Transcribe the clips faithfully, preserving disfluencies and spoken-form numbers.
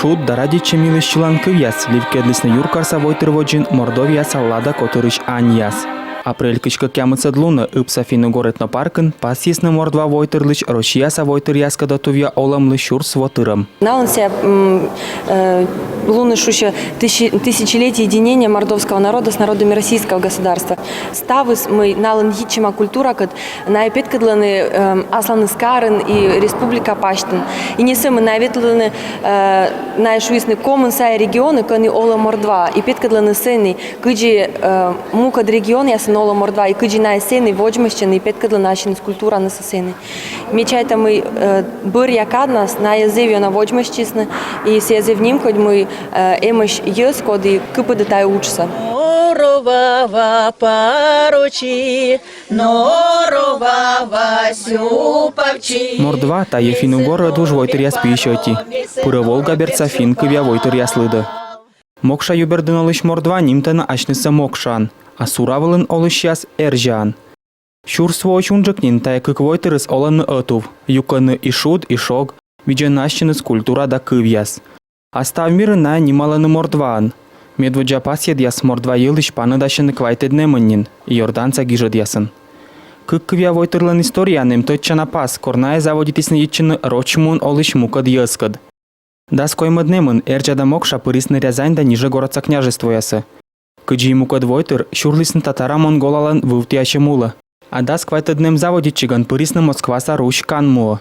Шуд да радейтчӧм йылысь сьыланкывъяс ливкйӧдлісны юркарса войтыр водзын Мордовияса Лада котырысь аньяс. Апрель кызь кӧкъямысӧд лунӧ Ыпса финн-угор этнопаркын пасйисны мордва войтырлысь Россияса войтыръяскӧд ӧтувъя олӧмлы сюрс во тырӧм. Налӧн сійӧ, м, э, луныс шусьӧ тысячи-, тысячелетие единения мордовского народа с народами российского государства. Ставыс, мый налӧн йитчӧма культуракӧд, найӧ петкӧдлӧны, эм, асланыс карын и республика пасьтын. И не сӧмын найӧ ветлӧны, э, найӧ шуисны, комын сайӧ регионы, кӧні олӧ мордва, и петкӧдлӧны сэні, кыдзи, э, мукӧд регионъясын олӧ мордва, и кыдзи найӧ сэні водзмӧстчӧны и петкӧдлӧны ассьыныс культуранысӧ сэні. Ме чайта, мый, э, бӧръя каднас найӧ зэв ёна водзмӧстчисны, и сійӧ зэв нимкодь, мый, э, эмӧсь йӧз, коді кыпӧдӧ тайӧ уджсӧ. Норовава парочи, норовава сюпавчи. Мордва — тайӧ финн-угор ӧдвуж войтыръяс пиысь ӧти. Пырӧ Волга бердса финн кывъя войтыръяс лыдӧ. Мокша ю бердын олысь мордва нимтӧны асьнысӧ Мокшаӧн, а Сура вылын олысьяс — Эрзяӧн. Сюрс воысь унджык нин тайӧ кык войтырыс олӧны ӧтув, юкӧны и шуд, и шог, видзӧны ассьыныс культура да кывъяс. А став мирын найӧ нималӧны мордваӧн. Медводдза пасйӧдъяс мордва йылысь паныдасьӧны квайтӧд нэмын нин Иорданса гижӧдъясын. Кык кывъя войтырлӧн историяын эм тӧдчана пас, кор найӧ заводитісны йитчыны Рочмуын олысь мукӧд йӧзкӧд. Дас коймӧд нэмын Эрзя да Мокша пырисны Рязань да Нижегородса княжествоясӧ. Кыдзи и мукӧд войтыр, сюрлісны татара-монголалӧн вывтіасьӧм улӧ. А дас квайтӧд нэм заводитчигӧн пырисны Москваса Русь канмуӧ.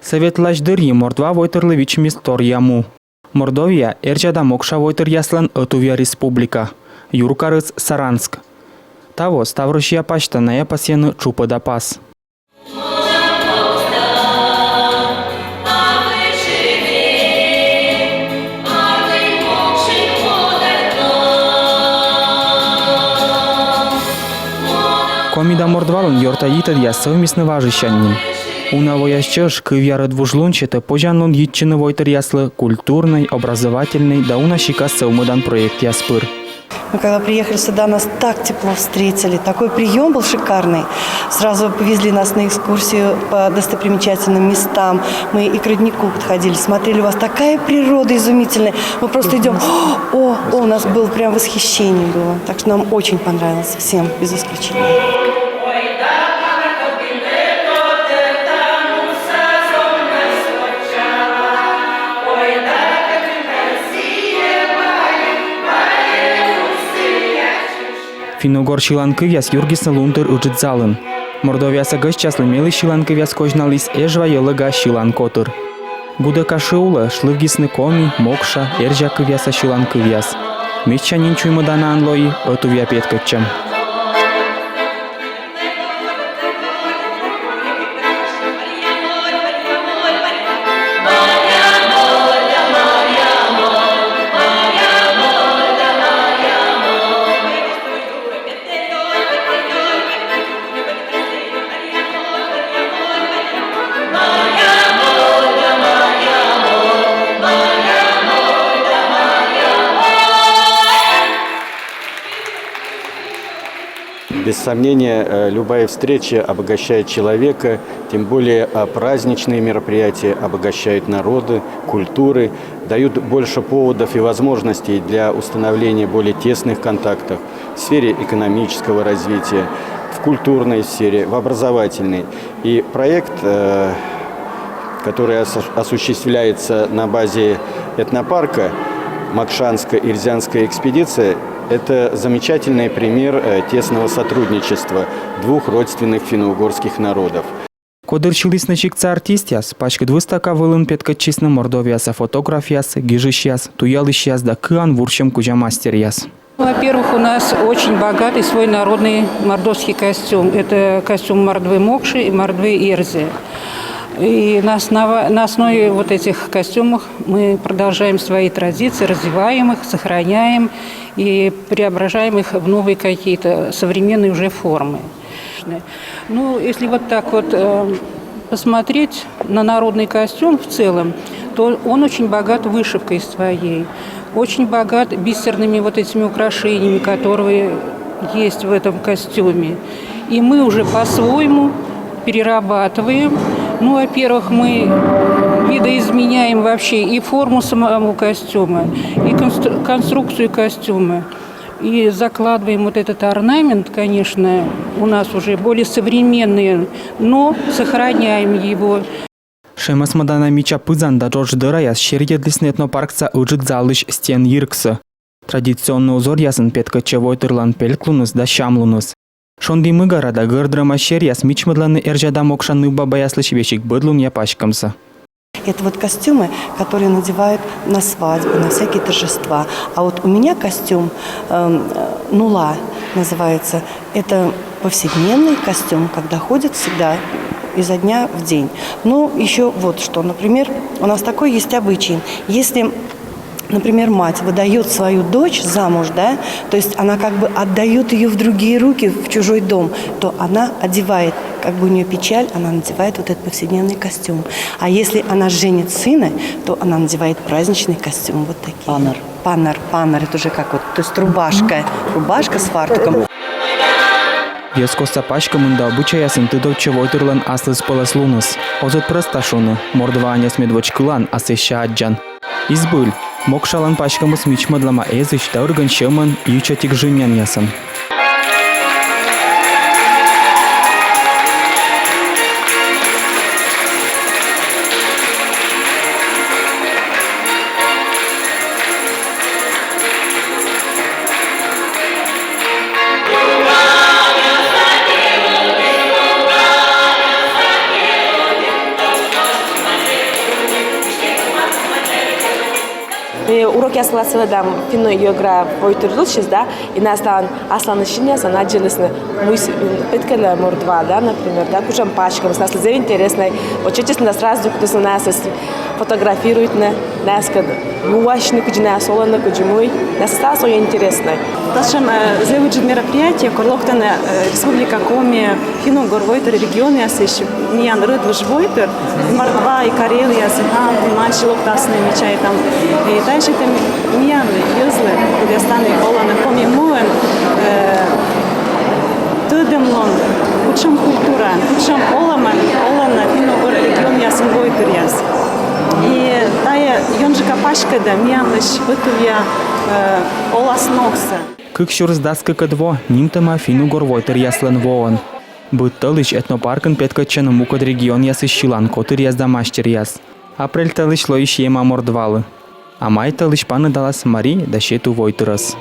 Сӧветлась дырйи мордва войтырлы вичмис торъя му. Мордовия — Эрзя да Мокша войтыръяслӧн ӧтувъя республика. Юркарыс — Саранск. Таво Ставроссия пасьта найӧ пасйӧны тшупӧда пас. Коми да мордвалӧн ёрта йитӧдъяс сӧвмисны важысянь нин. Уна вояс чӧж кывъяр ӧдвуж лун сетӧ позянлун йитчыны войтыръяслы культурнӧй, образовательнӧй да уна сикас сӧвмӧдан проектъяс пыр. Мы когда приехали сюда, нас так тепло встретили, такой прием был шикарный. Сразу повезли нас на экскурсию по достопримечательным местам. Мы и к роднику подходили, смотрели, у вас такая природа изумительная. Мы просто идем, о, о, у нас было прям восхищение было. Так что нам очень понравилось всем, без исключения. Финн-угор сьыланкывъяс юргисны лунтыр ыджыд залын. Мордовияса гӧсьтъяслы мелысь сьыланкывъяс козьналіс Эжва йӧлӧга сьылан котыр. Гудӧка шы улӧ шлывгисны коми, мокша, эрзя кывъяса сьыланкывъяс. Медся нин чуймӧданаӧн лои ӧтувъя петкӧдчӧм. Без сомнения, э, любая встреча обогащает человека, тем более, а, праздничные мероприятия обогащают народы, культуры, дают больше поводов и возможностей для установления более тесных контактов в сфере экономического развития, в культурной сфере, в образовательной. И проект, э, который осу-, осуществляется на базе этнопарка, Мокшанско-Ирзянская экспедиция, это замечательный пример, э, тесного сотрудничества двух родственных финно-угорских народов. Кодыр сьылісны сиктса артистъяс, паськыд выставка вылын петкӧдчисны Мордовияса фотографъяс, гижысьяс, туялысьяс да кыан вурсьӧм кузя мастеръяс. Во-первых, у нас очень богатый свой народный мордовский костюм. Это костюм мордвы Мокши и мордвы Эрзя. И на основа-, на основе вот этих костюмов мы продолжаем свои традиции, развиваем их, сохраняем и преображаем их в новые какие-то современные уже формы. Ну, если вот так вот, э, посмотреть на народный костюм в целом, то он очень богат вышивкой своей, очень богат бисерными вот этими украшениями, которые есть в этом костюме. И мы уже по-своему перерабатываем. Ну, во-первых, мы Видоизменяем вообще и форму самого костюма, и констру- конструкцию костюма. И закладываем вот этот орнамент, конечно, у нас уже более современный, но сохраняем его. Шемӧсмӧдана мича пызан да джодж дӧраяс серйӧдлісны этнопаркса ыджыд залысь стен йирксӧ. Традиционнӧй узоръясӧн петкӧдчӧ войтырлӧн пельклуныс да сямлуныс. Шонді мыгӧра да гӧрд рӧма серъяс мичмӧдлӧны эрзя да мокша нывбабаяслысь весиг быдлунъя паськӧмсӧ. Это вот костюмы, которые надевают на свадьбы, на всякие торжества. А вот у меня костюм эм, э, нула называется. Это повседневный костюм, когда ходят всегда изо дня в день. Ну, еще вот что, например, у нас такой есть обычай. Если, например, мать выдает свою дочь замуж, да, то есть она как бы отдает ее в другие руки, в чужой дом, то она одевает, как бы у нее печаль, она надевает вот этот повседневный костюм. А если она женит сына, то она надевает праздничный костюм, вот такие. Паннӧр. Паннӧр, паннӧр, это уже как вот, то есть рубашка, рубашка с фартуком. Йӧзкостса паськӧмын да обычаясын тыдовтчӧ войтырлӧн аслыспӧлӧслуныс. Оз ӧд прӧста шуны, мордвааньӧс медводз кылан, а сэсся аддзан. И збыль, мокшалӧн паськӧмыс мичмӧдлӧма эзысь да ыргӧн сьӧмӧн, ичӧтик жыннянъясӧн. Ми урокъяс вылас велӧдам финно-йӧгра войтыр йылысь, да, и найӧ талун асланыс синъясӧн аддзылісны, мый петкӧдлӧ мордва, да, например, да, кутшӧм паськӧмыс, найӧслы зэв интереснӧ. Вот сетісны да сразу кутісны найӧс фотографируйтны, найӧскӧд юасьны, кыдзи найӧ олӧны, кыдзи мый, найӧслы зэв интереснӧ. Татшӧм зэв ыджыд мероприятие, кор локтӧны Республика Коми финн-угор войтыр регионъясысь миян рӧдвуж войтыр, мордва и карелъяс, и хан, и манси локтасны, ми чайтам. И тайӧ сетӧ миян йӧзлы, кодъяс тані олӧны Коми муын, тӧдӧмлун, кутшӧм культураӧн, кутшӧм олӧмӧн олӧны финн-угор регионъясын войтыръяс. И тайӧ ёнджыка паськӧдӧ миянлысь ӧтувъя оласногсӧ. Кык сюрс дас кыкӧд во нимтӧма финн-угор войтыръяслӧн воӧн. Быд тӧлысь этнопаркын петкӧдчӧны мукӧд регионъясысь сьылан котыръяс да мастеръяс. Апрель тӧлысь лоис ема мордвалы. А май тӧлысь паныдалас мари да сету войтырӧс.